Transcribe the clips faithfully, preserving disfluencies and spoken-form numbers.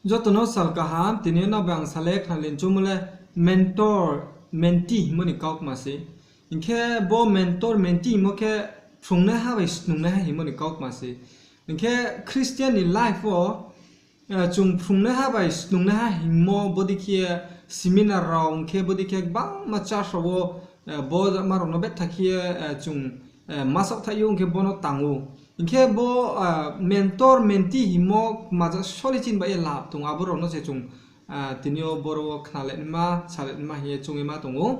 Joto no sal kaham, tini yo no bai ang sa le khna le choungmo le mentor, mentee hingmo ni kaukma se. Hing khe bo mentor, mentee hingmo khe phrungnaiha bai snungnaiha hingmo ni kaukma se. Hing khe Christian ni life wo chung phrungnaiha bai snungnaiha hingmo bodei khe seminar rao, hing khe bodei khe gbangma church rao wo bo ma rao no betha khe ye chung ma saohthaih ou, hing khe bo no tang ou. Hing khe bo mentor, mentee hingmo kma ja soli chini bai ye lab tong, abo rao no se chung tini yo boro wo khna le naima, sa le naima hing ye choung ye ma tong ou.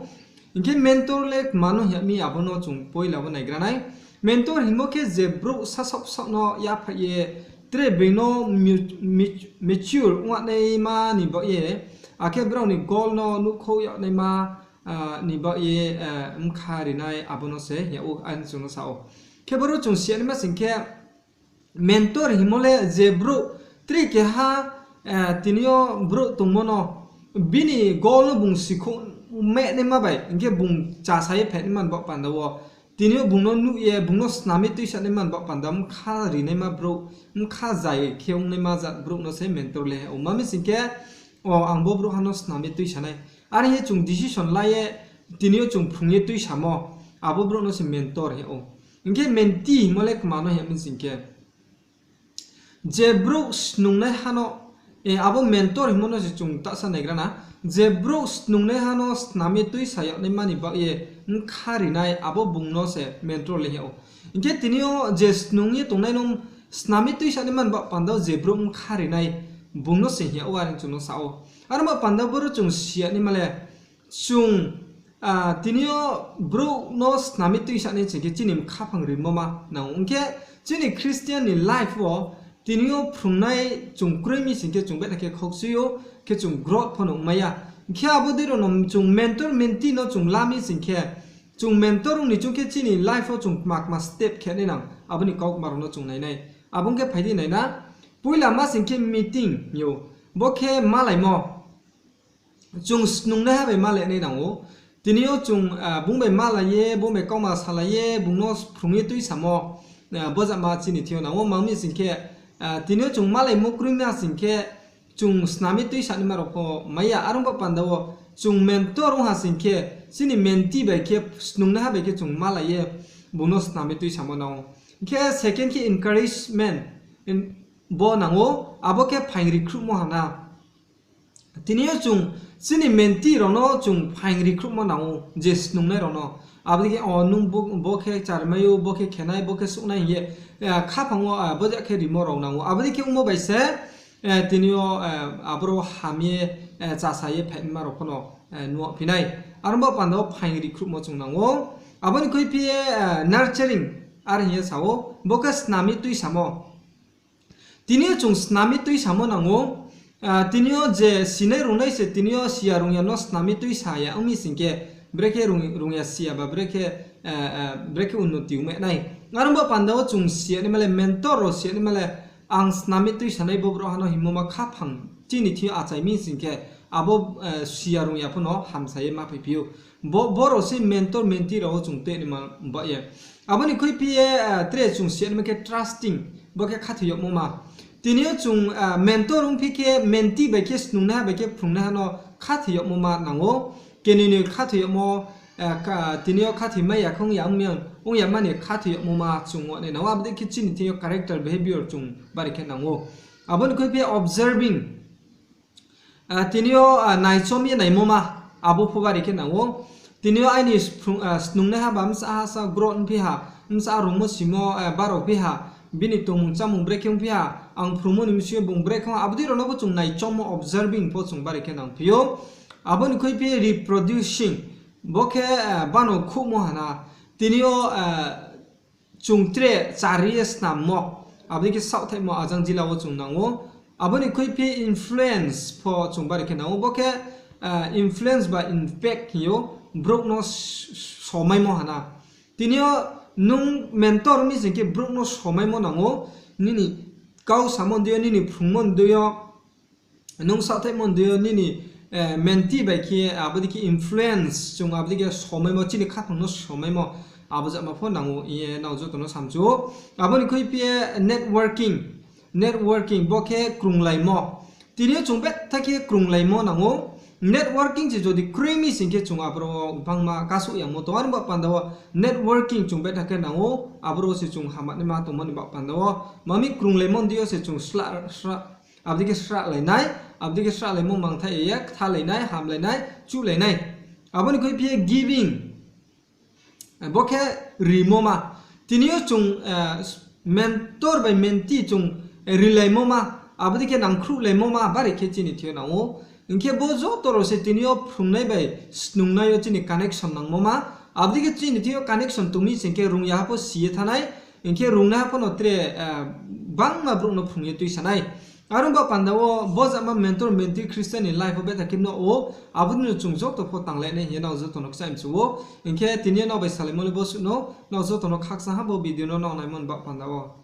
Hing khe mentor le kma no hing ya mi, abo no chung poila wo naigra nai. Mentor hingmo khe je brouh sasaoh sasaoh no yaphaih ye, tre being no mature ong yag naima ni baoh ye, akhe brao ni goal no nuhkhouh yag naima ni baoh ye bkha ri nai, abo no se hing yag ou, are chung no sa ou. Khe boro chung si ya naima sing khe, mentor hingmo le je brouh tre keha tini yo brouh tongmo no, bini goal no bung sikhouh meh naima bai, hing khe bung chasa ye phaih naima ni baoh panda wo, tini yo bung no nuh ye, bung no snam ye tuisa naima ni baoh panda bkha ri naima brouh, bkha zai khe ong naima jat brouh no se mentor le hing ou. Ma mi sing khe, o, ang bo brouhha no snam ye tuisa nai, are hing ye chung decision la ye, tini yo chung phrung ye tuisamo, abo brouh no se mentor hing ou. Hing khe mentee hingmo le kma no hing ya mi sing khe, je brouh snungnaiha no, abo mentor hingmo no se chung tahsa naigra na, je brouh snungnaiha no snam ye tuisa yag naima ni baoh ye bkha ri nai, abo bung no se mentor le hing ou. Hing khe tini yo je snung ye tongnai no snam ye tuisa naima ni baoh panda wo je brouh bkha ri nai, bung no se hing yag ou, are chung no sa ou. Aro baoh panda boro chung si ya naima le, chung tini yo brouh no snam ye tuisa nai sing khe chini khaphang rimo ma nang ou. Hing khe chini Christian ni life wo tini yo phrungnai chung kroi mi sing khe chung betha khe khaukchui ou, khe chung growth pho no ongmai ya. Hing khe abo dei rao no chung mentor, mentee no chung la mi sing khe, chung mentor ong ni choung khe chini life wo chung kma kma step khe nai nang, abo ni kaukma rao no chung nai nai. Abo ong khe phai di nai na, poila ma sing khe meeting hing ou, bo khe malaimo. Chung snungnaiha bai malai nai nang ou. Tini yo chung bung bai malai ye, bung bai kauma salai ye, bung no phrung ye tuisamo, bo jama chini thing yo nang ou. Ma mi sing khe, tini yo chung malaimo kroima sing khe, chung snam ye tuisa naima rao pho mai ya. Are ong baoh panda wo chung mentor ong ha sing khe, chini mentee bai khe, snungnaiha bai khe chung malai ye, bung no snam ye tuisamo nang ou. Hing khe second khe encouragement, bo nang ou, abo khe phaing rikhruhmo ha na. Tini yo chung chini mentee rao no chung phaing rikhruhmo nang ou, je snungnai rao no. Abo dei khe, o, nung bo khe chármai ou, bo khe khenai, bo khe souhnai hing ye, khaphang wo bo jat khe rimo rao nang ou. Abo dei khe ongmo bai se, tini yo aboro ham ye, chasa ye phaima rao pho no nuh phi nai. Are ong baoh panda wo phaing rikhruhmo chung nang ou. Abo ni khuiphi ye nurturing, are hing ye sa ou, bo khe snam ye tuisamo. Tini yo chung snam ye tuisamo nang ou. Tini yo je sinai rungnai se tini yo si ya rung ya no snam ye tuisa ya ong mi sing khe, brekhe rung ya si ya ba, brekhe unnoti ongmai nai. Are ong baoh panda wo chung si ya naima le, mentor rao si ya naima le, ang snam ye tuisa nai bo brouhha no hingmo ma khaphang chini thing yo achai mi sing khe, abo si ya rung ya pho no hamsa ye ma phaiphi ou. Bo, bo rao se mentor, mentee rao wo chung tui naima baoh ye. Abo ni khuiphi ye tre chung si ya naima khe trusting, bo khe khathoi yagmo ma. Tini yo chung mentor ongphi khe, mentee bai khe, snungnaiha bai khe phrungnaiha no khathoi yagmo ma nang ou. Keni ni khathoi yagmo, tini yo khathoimai ya khe ong ya, ong ya ma ni khathoi yagmo ma chung nai nang ou. Abo dei khe chini thing yo character, behavior chung bari khe nang ou. Abo ni khuiphi observing, tini yo naichom ye naimo ma, abo pho bari khe nang ou. Tini yo aini snungnaiha ba bsa ha sa growth ongphi ha, bsa rungmo simo barao phi ha, bini tongmung chámung brekhe ongphi ha, ang phrungmo ni bsing yo bung brekhe ong, abo dei rao no pho chung naichommo, observing pho chung bari khe nangphi ou. Abo ni khuiphi reproducing, bo khe bano khouhmo ha na. Tini yo chung tre chari ye snammo, abo dei khe saohthaihmo ajang jila wo chung nang ou. Abo ni khuiphi influence pho chung bari khe nang ou. Bo khe influence ba impact hing ou, brouh no somaimo ha na. Tini yo nung mentor mi sing khe brouh no somaimo nang ou, nini kau samo ni dei yo, nini phrungmo ni dei yo, nung saohthaihmo ni dei yo, nini mentee bai khe abo dei khe influence, chung abo dei khe somaimo, chini khaphang no somaimo, abo jama pho nang ou hing ye nrao joto no samchu ou. Abo ni khuiphi ye networking, networking bo khe krunglaimo. Tini yo chung betha khe krunglaimo nang ou. Networking se jodi kroi mi sing khe chung aboro wo gbangma kasuh yamo tong. Aro ba panda wo networking chung betha khe nang ou, aboro wo se chung hamya naima tongmo ni ba panda wo. Ma mi krunglaimo ni deing yo se chung sra, sra, abo dei khe sralainai, abo dei khe sralaimo mangthai ye ye, kthalai nai, hamlai nai, chuhlai nai. Abo ni khui phi ye giving. Bo khe rimo ma. Tini yo chung, eh, mentor bai mentee chung, eh, rilaimo ma, abo dei khe nangkhruhlaimo ma, bari khe chini thing yo nang ou. Hing khe bo joto rao se tini yo phrungnai bai snungnai yo chini connection nangmo ma. Abo dei khe chini thing yo connection tong mi sing khe rung ya ha pho si ye thanng nai. Hing khe rungnaiha pho no tre, eh, gbangma brouh no phrung ye tuisa nai. Aro ba panda wo bo jama mentor, mentee Christian ni life wo betha khe nuh ou, abo dei no chung joto pho tanglai nai hing ye nrao joto no kchaih mchu ou. Hing khe tini yo nrao bai salaimo le bo suh no, nrao joto no khakchang ha bo video no nrao naimo ni ba panda wo.